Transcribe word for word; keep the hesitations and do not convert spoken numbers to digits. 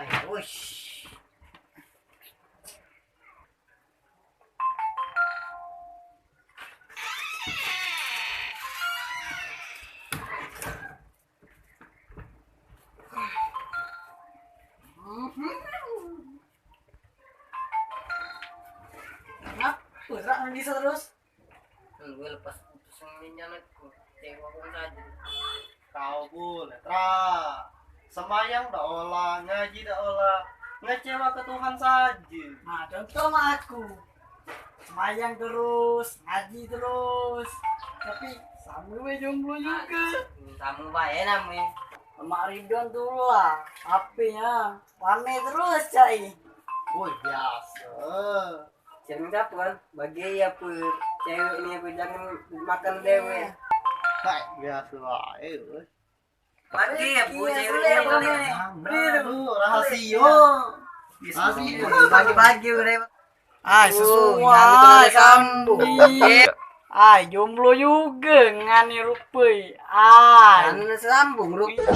Uish. Ngapa rak nangis terus? Gue lepas putus dengan aku. Cewek aku saja. Kau boleh, Tra. Semayang dak olah, ngaji dak olah. Ngecewa ke Tuhan saja. Nah, contoh mah aku. Semayang terus, ngaji terus. Tapi sama gue jomblo juga. Sama bae namanya. Lemak Ridwan tuh lah, H P-nya rame terus, cai. Woi, biasa. Jangan kapan bagi apa cewek ni apa jangan makan dewe. Hai, biasa bae. Bagi ya bu cewek ni. Aduh, rahasia. Rahasia. Bagi-bagi udah. Ai, sesuai kamu. Ai, jomblo juga ngani rupai. Ai. Kan sambung rupai.